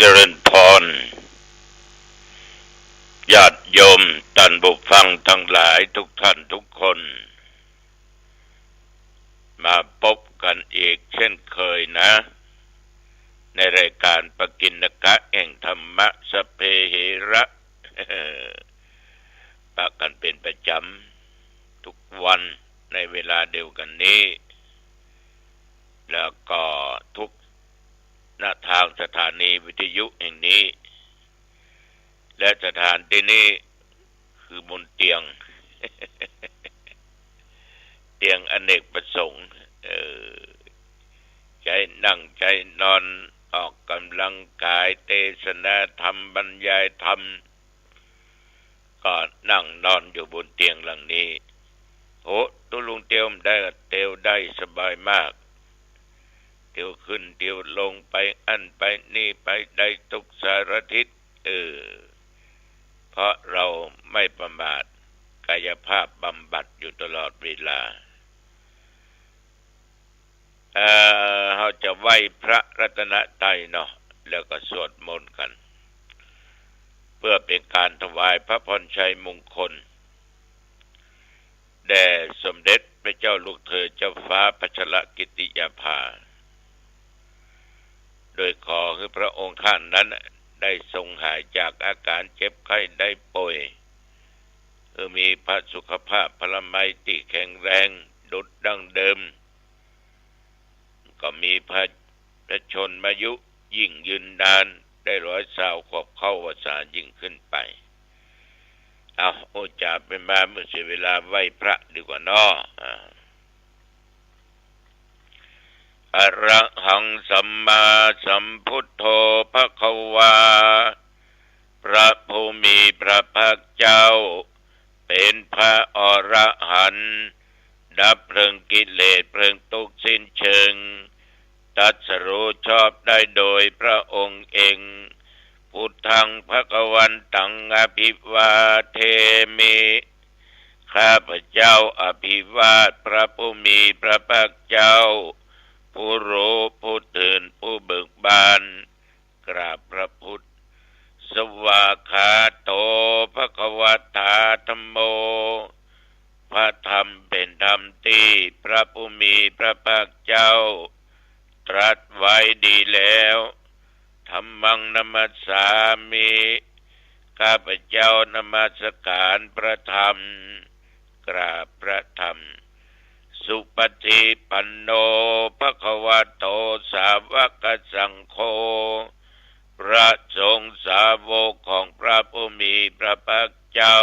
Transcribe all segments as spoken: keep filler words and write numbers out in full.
เจริญพร ญาติโยมต้านผู้ฟังตังหลายทุกท่านทุกคน มาปบกั๋นอีกเช่นเคยนะ ในรายก๋านปกิณณกะแห่งธรรมะ สัพเพเหระ ปะกั๋นเป๋นประจ๋ำทุกวันในเวลาเดียวกั๋นนี้ แล้วก็ทุก ณ ทางสถานีวิทยุแห่งนี้ และสถานตี้นี้คือบนเตียง เตียงอเนกประสงค์ เออ ใจ๊นั่งใจ๊นอน ออกก๋ำลังก๋าย เตสนาธรรม บรรยายธรรม ก็นั่งนอนอยู่บนเตียงหลังนี้ โห ตุ๊ลุงเตียวบ่ได้ เตียวได้สบายมาก เตียวขึ้นเตียวลง ไปอั้นไปนี่ ไปได้ตุ๊กสารทิศ เออ เพราะเฮาไม่ประมาท กายภาพบำบัดอยู่ตลอดเวลา เอ่อ เฮาจะไหว้พระรัตนตรัยเนาะ แล้วก็สวดมนต์กั๋น เพื่อเป๋นก๋านถวายพระพรชัยมงคล แด่สมเด็จพระเจ้าลูกเธอเจ้าฟ้าพัชรกิติยาภา โดยขอหื้อพระองค์ข้านั้นได้ทรงหายจากอาก๋านเจ็บไข้ได้ป่วย หื้อมีพระสุขภาพพลามัยตี้แข็งแรงดุจดั้งเดิม ก็มีพระ พระชนมายุยิ่งยืนนาน ได้ร้อยซาวขวบเข้าพรรษายิ่งขึ้นไป เอา โอจาไปมา บ่เสียเวลา ไหว้พระดีกว่าเนาะ อ่า อะระหังสัมมาสัมพุทโธ ภะคะวา พระผู้มีพระภาคเจ้า เป๋นพระอรหันต์ ดับเพลิงกิเลสเพลิงตุ๊กข์สิ้นเชิง ตรัสรู้ชอบได้โดยพระองค์เอง พุทธังภะคะวันตัง อะภิวาเทมิ ข้าพเจ้าอภิวาทพระผู้มีพระภาคเจ้า ผู้รู้ผู้ตื่นผู้เบิกบาน กราบพระพุทธ สวากขาโต ภะคะวะตา ธัมโม พระธรรมเป๋นธรรมตี้พระผู้มีพระภาคเจ้า ตรัสไว้ดีแล้ว ธัมมังนะมัสสามิ ข้าพเจ้านมัสก๋านพระธรรม กราบพระธรรม สุปฏิปันโน ภะคะวะโต สาวกสังโฆ พระสงฆ์สาวกของพระผู้มีพระภาคเจ้า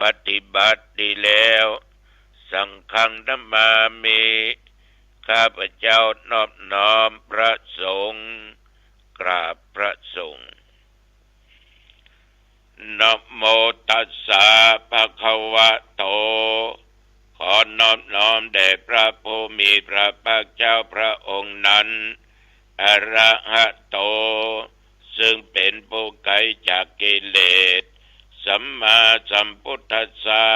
ปฏิบัติดีแล้ว สังฆังนะมามิ ข้าพเจ้านอบน้อมพระสงฆ์ กราบพระสงฆ์ นะโมตัสสะ ภะคะวะโต ขอนอบน้อมแด่พระผู้มีพระภาคเจ้าพระองค์นั้น อะระหะโต ซึ่งเป๋นผู้ไกลจากกิเลส สัมมาสัมพุทธัสสะ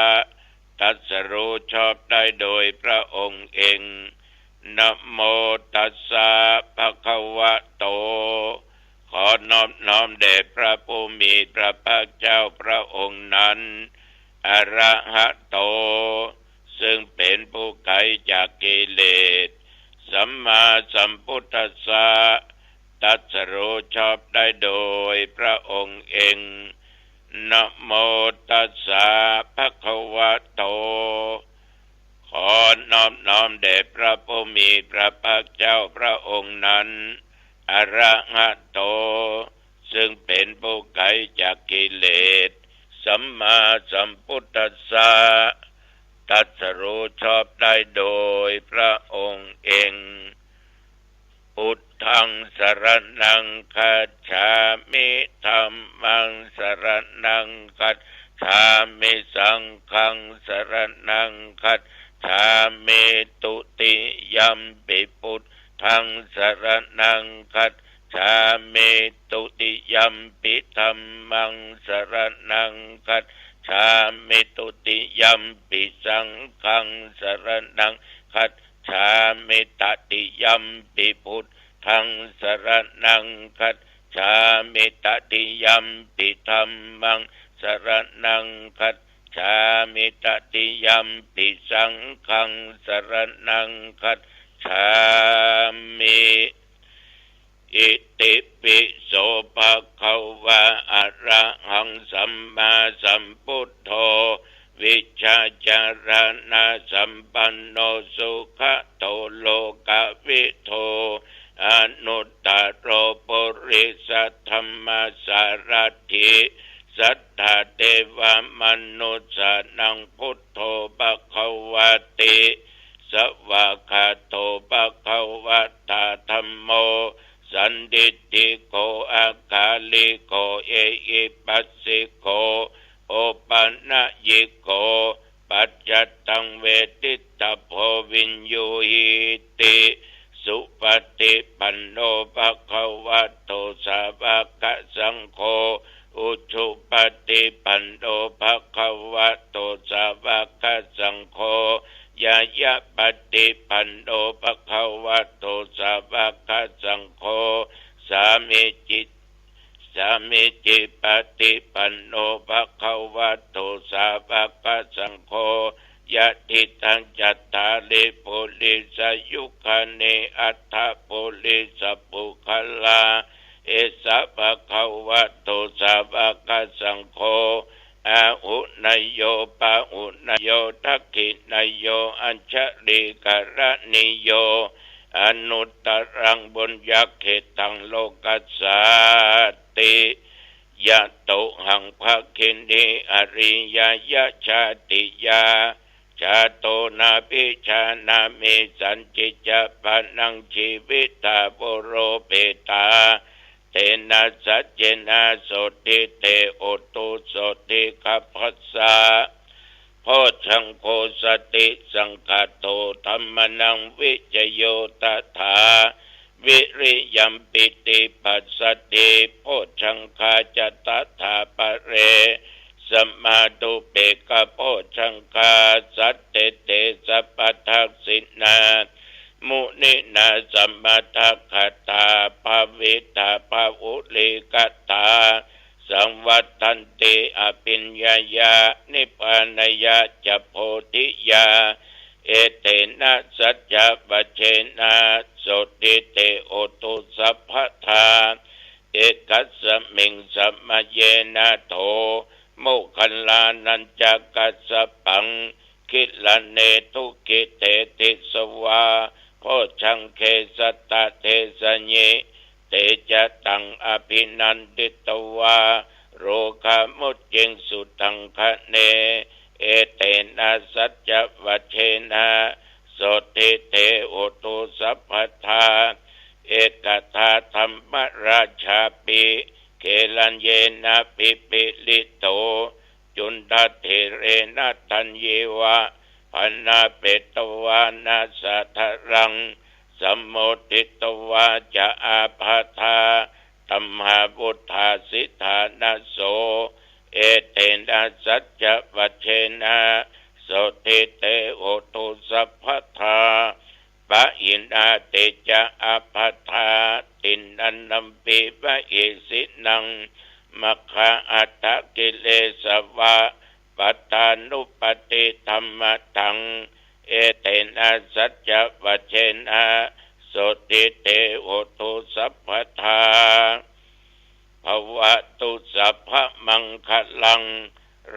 ตรัสรู้ชอบได้โดยพระองค์เอง นะโมตัสสะ ภะคะวะโต ขอนอบน้อมแด่พระผู้มีพระภาคเจ้าพระองค์นั้น อะระหะโต ซึ่งเป๋นผู้ไกลจากกิเลส สัมมาสัมพุทธัสสะ ตรัสรู้ชอบได้โดยพระองค์เอง นะโมตัสสะ ภะคะวะโต ขอนอบน้อมแด่พระผู้มีพระภาคเจ้าพระองค์นั้น อะระหะโต ซึ่งเป๋นผู้ไกลจากกิเลส สัมมาสัมพุทธัสสะ ตรัสรู้ชอบได้โดยพระองค์เอง พุทธังสรณังคัจฉามิ ธัมมังสรณังคัจฉามิ สังฆังสรณังคัจฉามิ ทุติยัมปิพุทธังสรณังคัจฉามิ ทุติยัมปิธัมมังสรณังคัจฉามิ ทุติยัมปิสังฆังสรณังคัจฉามิ ตติยัมปิพุทธังสรณังคัจ จฉามิ tatiyampi dhammaṃ saraṇaṃ gacchāmi, tatiyampi saṅghaṃ saraṇaṃ gacchāmi. Iti pi so bhagavā arahaṃ sammāsambuddho vijjācaraṇasampanno sugato lokavidū anuttaro purisadammasārathi satthā devamanussānaṃ buddho bhagavāti. Svākkhāto bhagavatā dhammo sandiṭṭhiko akāliko ehipassiko opanayiko paccattaṃ veditabbo viññūhīti. Supaṭipanno bhagavato sāvakasaṅgho, ujupaṭipanno bhagavato sāvakasaṅgho, ñāyapaṭipanno bhagavato sāvakasaṅgho, sāmīci, sāmīcipaṭipanno bhagavato sāvakasaṅgho, yadidaṃ cattāri purisayugāni aṭṭha purisapuggalā, esa bhagavato sāvakasaṅgho, āhuneyyo pāhuneyyo dakkhiṇeyyo añjalikaraṇīyo anuttaraṃ puññakkhettaṃ lokassāti. Yatohaṃ bhagini ariyāya jātiyā jāto nābhijānāmi sañcicca pāṇaṃ jīvitā voropetā, tena saccena sotthi te hotu sotthi gabbhassa. Bojjhaṅgo satisaṅkhāto dhammānaṃ vicayo tathā, viriyampīti passaddhi bojjhaṅgā ca tathāpare, samādhupekkhabojjhaṅgā sattete sabbadassinā muninā sammadakkhātā bhāvitā bahulīkatā saṃvattanti abhiññāya nibbānāya ca bodhiyā. Etena saccavajjena sotthi te hotu sabbadā. Ekasmiṃ samaye nātho moggallānañca kassapaṃ gilāne dukkhite disvā bojjhaṅge satta desayi. Te ca taṃ abhinanditvā rogā mucciṃsu taṅkhaṇe. Etena saccavajjena sotthi te hotu sabbadā. Ekadā dhammarājāpi gelaññenābhipīḷito cundattherena taññeva bhaṇāpetvāna sādaraṃ sammoditvā ca ābādhā tamhā vuṭṭhāsi ṭhānaso. Etena saccavajjena sotthi te hotu sabbadā. Pahīnā te ca ābādhā tiṇṇannampi mahesinaṃ maggāhatakilesavā pattānuppattidhammataṃ. Etena saccavajjena sotthi te hotu sabbadā. Bhavatu sabbamaṅgalaṃ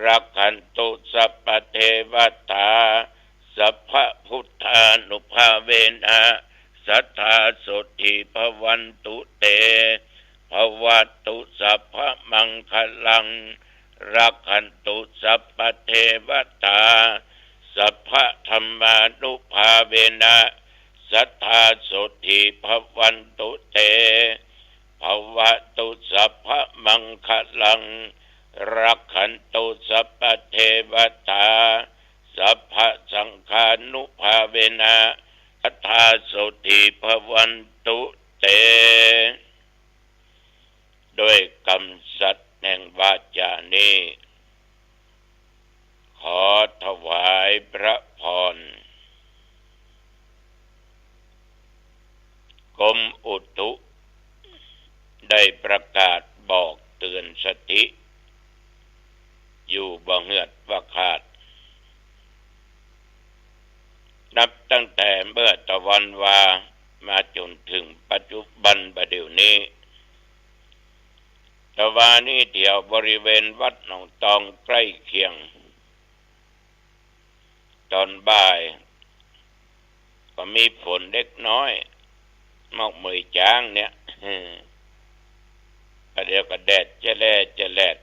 rakkhantu sabbadevatā sabbabuddhānubhāvena sadā sotthī bhavantu te. Bhavatu sabbamaṅgalaṃ rakkhantu sabbadevatā sabbadhammānubhāvena sadā sotthī bhavantu te. Bhavatu sabbamaṅgalaṃ rakkhantu sabbadevatā sabbasaṅghānubhāvena sadā sotthī bhavantu te. ด้วยกำสัตย์แห่งวาจานี้ ขอถวายพระพร กรมอุตุ ได้ประกาศบอกเตือนสติอยู่บ่เหือดบ่ขาด นับตั้งแต่เมื่อตะวันวามาจ๋นเถิงปัจจุบันบ่าเดี่ยวนี้ ตะวานี้แถวบริเวณวัดหนองตองใก้เคียง ต๋อนบ่ายก็มีฝนเล็กน้อย มอกเหมยจ๊างเนี่ย ประเดี๋ยวก็แดดจะแล่จะแลด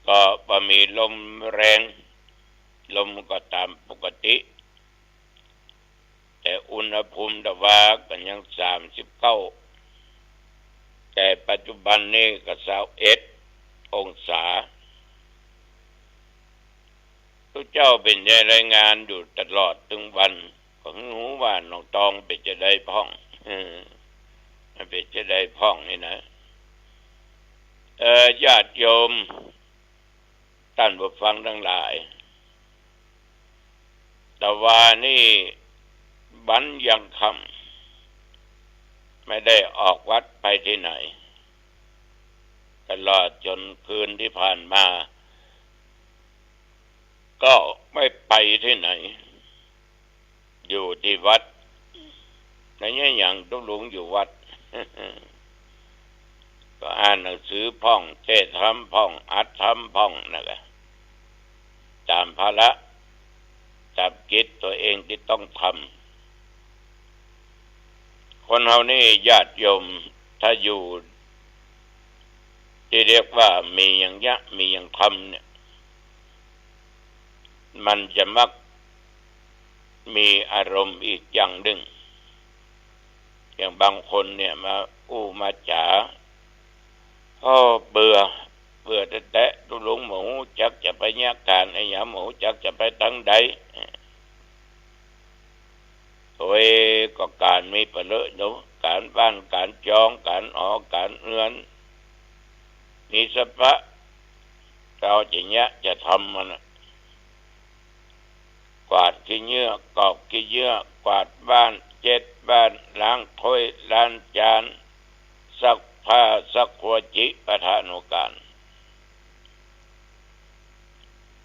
ก็บ่มีลมแรง ลมก็ต๋ามปกติ แต่อุณหภูมิตะวาก็ยังสามสิบเก้า แต่ปัจจุบันนี้ก็ซาวเอ็ดองศา ตุ๊เจ้าเป๋นได้รายงานอยู่ตลอดตึงวัน ก็หื้อฮู้ว่าหนองตองเป๋นจะใดพ่อง เออ มันเป๋นจะใดพ่องนี่นะ เอ่อ ญาติโยม ต้านผู้ฟังตังหลาย ตะวานี้บั้นยังค่ำ ไม่ได้ออกวัดไปตี้ไหน ตลอดจ๋นคืนตี้ผ่านมา ก็ไม่ไปตี้ไหน อยู่ตี้วัด ในเยียะหยังตุ๊ลุงอยู่วัด ก็อ่านหนังสือพ่อง เตสน์ธรรมพ่อง อัดธรรมพ่องนั่นแหละ ต๋ามภาระ ต๋ามกิจตั๋วเองตี้ต้องทำ คนเฮานี่ญาติโยม ถ้าอยู่ ตี้เรียกว่ามีหยังเยียะ มีหยังทำเนี่ย มันจะมักมีอารมณ์อีกอย่างนึ่ง อย่างบางคนเนี่ยมาอู้มาจ๋า โอ้ เบื่อ เบื่อแต๊ๆ ตุ๊ลุงบ่ฮู้จักจะไปเยียะก๋านอะหยัง บ่ฮู้จักจะไปตังใด โอ้ย ก็ก๋านมีปะเลอะเนาะ ก๋านบ้านก๋านจอง ก๋านหอก๋านเฮือน มีสะพะ เฮาจะเยียะจะทำมันน่ะ กวาดขี้เยื่อ กอบขี้เยื่อ กวาดบ้าน เจ็ดบ้าน ล้างถ้วยล้างจาน ซักผ้าซักครัวจิปาถะโนก๋าน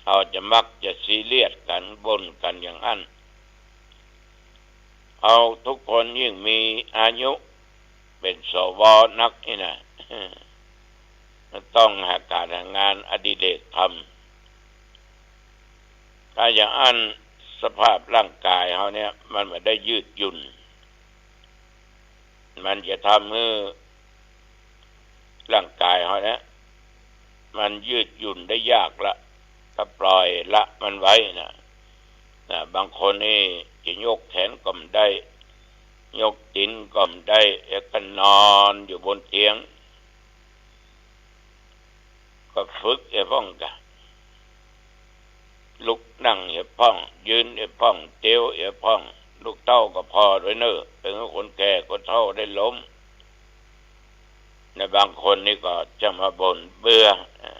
เฮาจะมักจะซีเรียสกั๋น บ่นกั๋นอย่างอั้น เฮาทุกคนยิ่งมีอายุเป๋น สว นักนี่นะ มันต้องหาก๋านหางานอดิเรกทำ ถ้าอย่างอั้นสภาพร่างก๋ายเฮาเนี่ย มันบ่ได้ยืดหยุ่น มันจะทำหื้อร่างก๋ายเฮาเนี่ย มันยืดหยุ่นได้ยากละ ถ้าปล่อยละมันไว้นะ นะ บางคนนี่จะยกแขนก็บ่ได้ ยกตี๋นก็บ่ได้ เอ๊ะ ก็นอนอยู่บนเตียง ก็ฝึกเหียพ่องกะ ลุกนั่งเหียพ่อง ยืนเหียพ่อง เตียวเหียพ่อง ลูกเต้าก็ผ่อตวยเน่อ เป๋นคนแก่คนเฒ่าได้ล้ม ในบางคนนี่ก็จะมาบ่นเบื่อ อ่า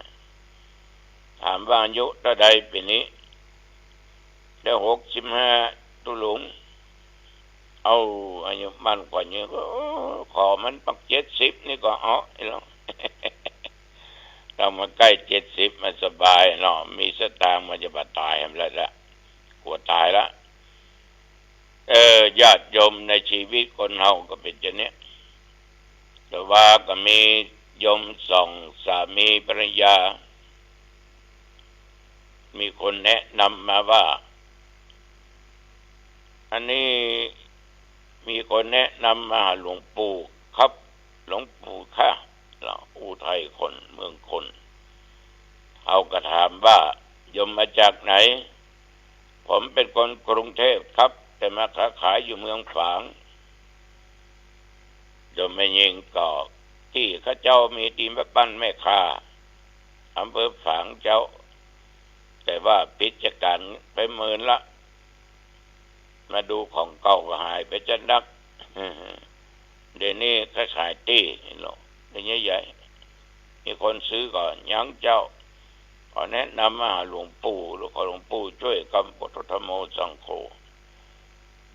ถามว่าอายุเต้าใดปี๋นี้ ได้หกสิบห้า ตุ๊ลุง เอ้า อายุมั่นขวัญยืนก็ โอ้ ขอมันปักเจ็ดสิบนี่ก็เอา ไอ้เฮา เฮามาใก้เจ็ดสิบมันสบายเนาะ มีสตางค์มันจะบ่ต๋ายแหมละ กั๋วต๋ายละ เออ ญาติโยม ในจีวิตคนเฮาก็เป๋นจะเนี้ย แต่ว่าก็มีโยมสองสามีภรรยา มีคนแนะนำมาว่า อันนี้มีคนแนะนำมาหาหลวงปู่ครับ หลวงปู่ค่ะ เฮาอู้ไทยคนเมืองคน เฮาก็ถามว่า โยมมาจากไหน ผมเป็นคนกรุงเทพครับ แต่มาค้าขายอยู่เมืองฝาง โยมแม่ญิงก็ ตี้ข้าเจ้ามีตี้บ้านแม่ค่า อำเภอฝางเจ้า แต่ว่าปิดกิจก๋านไปเมินละ มาดูของเก่าก็หายไปจะนัก เดี๋ยวนี้ขายตี้เนาะ เดี๋ยวนี้ใหญ่ มีคนซื้อก่อน ยังเจ้า ขอแนะนำมาหาหลวงปู่ หรือขอหลวงปู่ช่วยกำ พุทโธธัมโมสังโฆ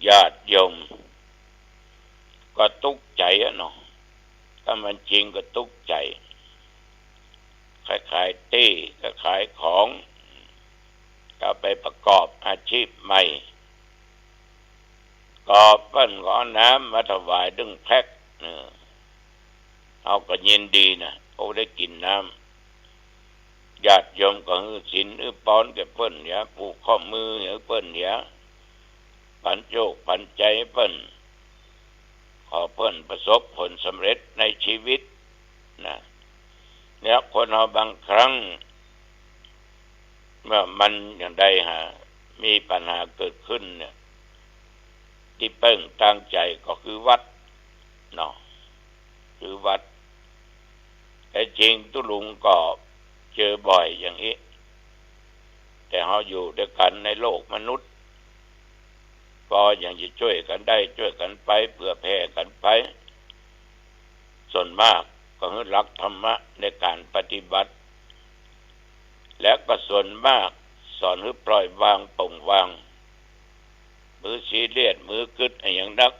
ญาติโยม ก็ตุ๊กใจ๋อะเนาะ ถ้ามันจริงก็ตุ๊กใจ๋ ขายๆ ตี้ ขายๆ ของ ก็ไปประกอบอาชีพใหม่ ก็เปิ้นก็เอาน้ำมาถวายตึงแพ็ค เออ เฮาก็ยินดีนะ โอ้ ได้กิ๋นน้ำ ญาติโยมก็หื้อศีลหื้อปอนแก่เปิ้นเหีย ผูกข้อมือหื้อเปิ้นเหีย ปันโจคปันใจ๋เปิ้น ขอเปิ้นประสบผลสำเร็จในชีวิตนะ เนี่ย คนเฮาบางครั้ง เมื่อมันอย่างใดหา มีปัญหาเกิดขึ้นเนี่ย ตี้เปิ้งตางใจ๋ก็คือวัดเนาะ คือวัด แต่จริงตุ๊ลุงก็เจอบ่อยอย่างอี้ แต่เฮาอยู่ตวยกั๋นในโลกมนุษย์ ก็ยังจะจ้วยกั๋นได้จ้วยกั๋นไป เผื่อแผ่กั๋นไป ส่วนมากก็หื้อหลักธรรมะในก๋านปฏิบัติ และก็ส่วนมากสอนหื้อปล่อยวางปลงวาง บ่หื้อซีเรียส บ่หื้อกึ๊ดอะหยังนัก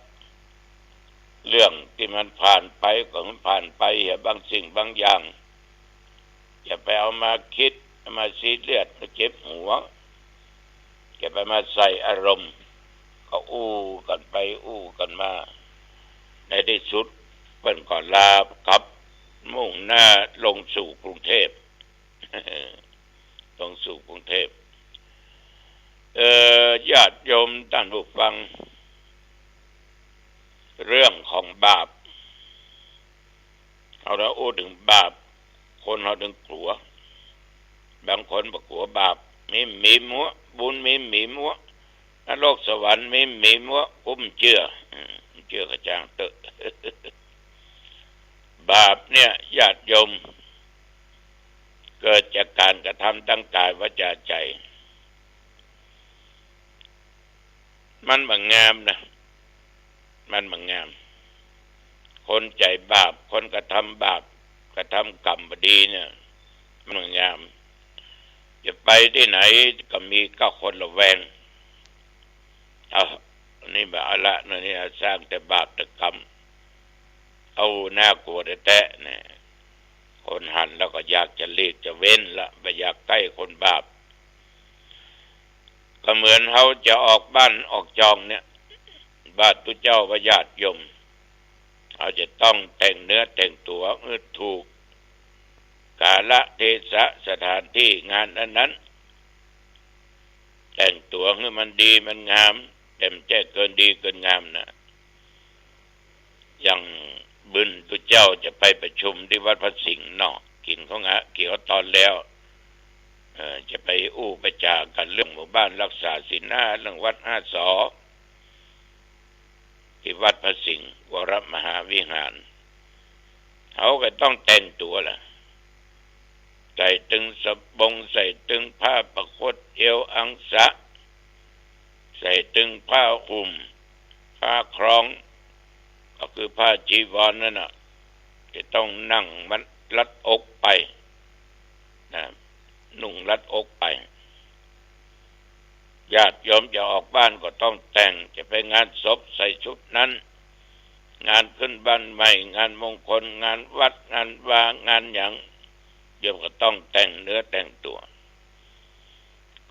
เรื่องตี้มันผ่านไปก็หื้อมันผ่านไปเหีย บางสิ่งบางอย่าง จะไปเอามาคิด เอามาซีเรียส มาเจ็บหัว จะไปมาใส่อารมณ์ ก็อู้กั๋นไปอู้กั๋นมา ในตี้สุดเปิ้นก็ลาขับ มุ่งหน้าลงสู่กรุงเทพฯ ลงสู่กรุงเทพฯ เอ่อ ญาติโยมต้านผู้ฟัง เรื่องของบาป เอาละอู้เถิงบาป คนเฮาเถิงกั๋ว บางคนบ่กั๋วบาป มี มีมั๊ว บุญมี มีมั๊ว นรกสวรรค์มี มีมั๊ว กูบ่เจื้อ อืม เจื้อก็จ้างเต๊อะ บาปเนี่ย ญาติโยม เกิดจากก๋านกระทำตางก๋ายวาจ๋าใจ๋ มันบ่งามนะ มันบ่งาม คนใจ๋บาป คนกระทำบาป กระทำกรรมบ่ดีเนี่ย มันบ่งาม จะไปตี้ไหนก็มีก้าคนระแวง เอ้า นี่บ่เอาละ นี่ นี่สร้างแต่บาปแต่กรรม เอ้า น่ากั๋วแต๊ๆ เนี่ย คนหันแล้วก็อยากจะหลีกจะเว้นละ บ่อยากใก้คนบาป ก็เหมือนเฮาจะออกบ้านออกจองเนี่ย บาดตุ๊เจ้าว่าญาติโยม เฮาจะต้องแต่งเนื้อแต่งตั๋วหื้อถูก กาละเทศะ สถานตี้งานอันนั้น แต่งตั๋วหื้อมันดีมันงาม แต่บ่ใจ้เกินดีเกินงามนะ อย่างบึ้นตุ๊เจ้าจะไปประชุมตี้วัดพระสิงห์เนาะ กิ๋นข้าวงะ กิ๋นข้าวตอนแล้ว เอ่อ จะไปอู้ไปจ๋ากั๋นเรื่องหมู่บ้านรักษาศีลห้า เรื่องวัดห้าสอ ตี้วัดพระสิงห์วรมหาวิหาร เฮาก็ต้องแต่งตั๋วละ ใส่ตึงสบง ใส่ตึงผ้าประคตเอวอังสะ ใส่ตึงผ้าห่ม ผ้าครอง ก็คือผ้าจีวรนั่นน่ะ จะต้องนั่งมัดรัดอกไปนะ นุ่งรัดอกไป ญาติโยมจะออกบ้านก็ต้องแต่ง จะไปงานศพใส่ชุดนั้น งานขึ้นบ้านใหม่ งานมงคล งานวัด งานวา งานหยัง โยมก็ต้องแต่งเนื้อแต่งตั๋ว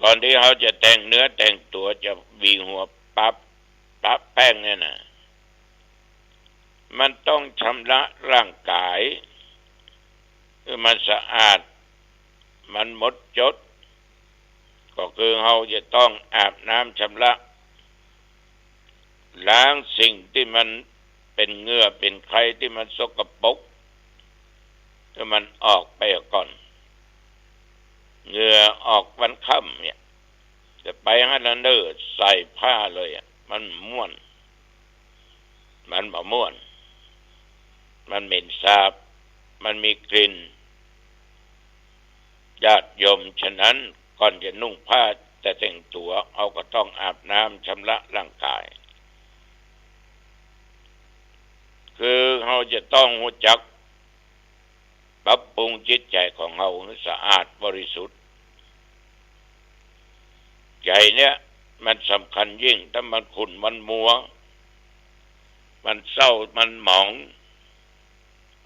ก่อนตี้เฮาจะแต่งเนื้อแต่งตั๋ว จะหวีหัวปะ ปะแป้งเนี่ยนะ มันต้องชำระร่างก๋ายหื้อมันสะอาด มันหมดจด ก็คือเฮาจะต้องอาบน้ำชำระ ล้างสิ่งตี้มันเป๋นเหงื่อเป๋นไคตี้มันสกปรก หื้อมันออกไปก่อน เหงื่อออกวันค่ำเนี่ย จะไปหั้นละเน่อ ใส่ผ้าเลยอะ มันม่วน มันบ่ม่วน มันเหม็นสาบ มันมีกลิ่น ญาติโยม ฉะนั้นก่อนจะนุ่งผ้าจะแต่งตั๋ว เฮาก็ต้องอาบน้ำชำระร่างก๋าย คือเฮาจะต้องฮู้จักปรับปรุงจิตใจ๋ของเฮาหื้อสะอาดบริสุทธิ์ ใจ๋เนี่ยมันสำคัญยิ่ง ถ้ามันขุ่นมันมัว มันเศร้ามันหมอง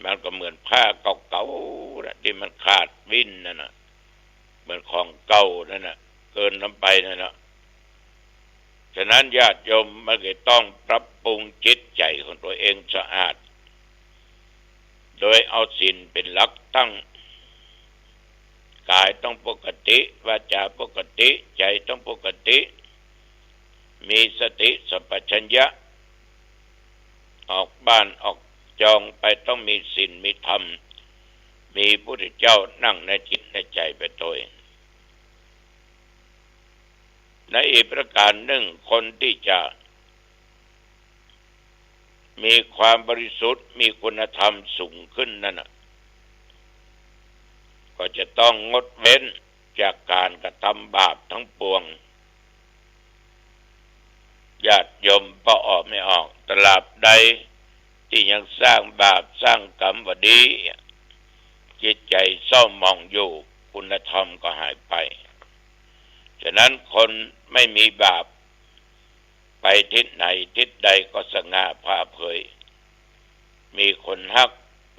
มันก็เหมือนผ้าเก่าๆนะ ตี้มันขาดวิ่นนั่นนะ เหมือนของเก่านั่นนะ เกินล้ำไปนั่นนะ ฉะนั้นญาติโยมมันก็ต้องปรับปรุงจิตใจ๋ของตั๋วเองสะอาด โดยเอาศีลเป๋นหลักตั้ง ก๋ายต้องปกติ วาจ๋าปกติ ใจ๋ต้องปกติ มีสติสัมปชัญญะ ออกบ้านออกจองไปต้องมีศีลมีธรรม มีพุทธเจ้านั่งในจิตในใจ๋ไปตวย ในอีกประก๋านนึ่ง คนตี้จะมีความบริสุทธิ์ มีคุณธรรมสูงขึ้นนั่นน่ะ ก็จะต้องงดเว้นจากก๋านกระทำบาปทั้งปวง ญาติโยมปะออกไม่ออก ตราบใดตี้ยังสร้างบาปสร้างกรรมบ่ดี จิตใจ๋เศร้าหมองอยู่ คุณธรรมก็หายไป ฉะนั้นคนไม่มีบาป ไปทิศไหนทิศใดก็สง่าผ่าเผย มีคนฮัก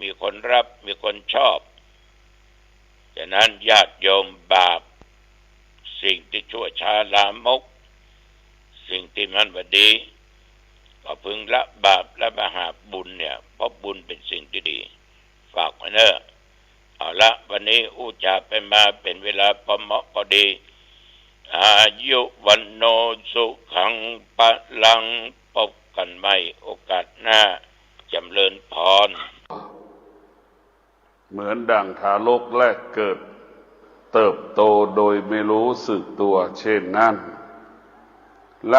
มีคนฮับ มีคนชอบ ฉะนั้นญาติโยม บาป สิ่งตี้ชั่วช้าลามก สิ่งตี้มันบ่ดี ก็พึงละบาปและมาหาบุญเนี่ย เพราะบุญเป๋นสิ่งตี้ดี ฝากไว้เน่อ เอาละ วันนี้อู้จ๋าไปมาเป๋นเวลาพอเหมาะพอดี อายุ วัณโณ สุขัง พลัง พบกั๋นใหม่โอกาสหน้า จ๋ำเริญพร เหมือนดั่งทารกแรกเกิด เติบโตโดยไม่รู้สึกตัวเช่นนั้น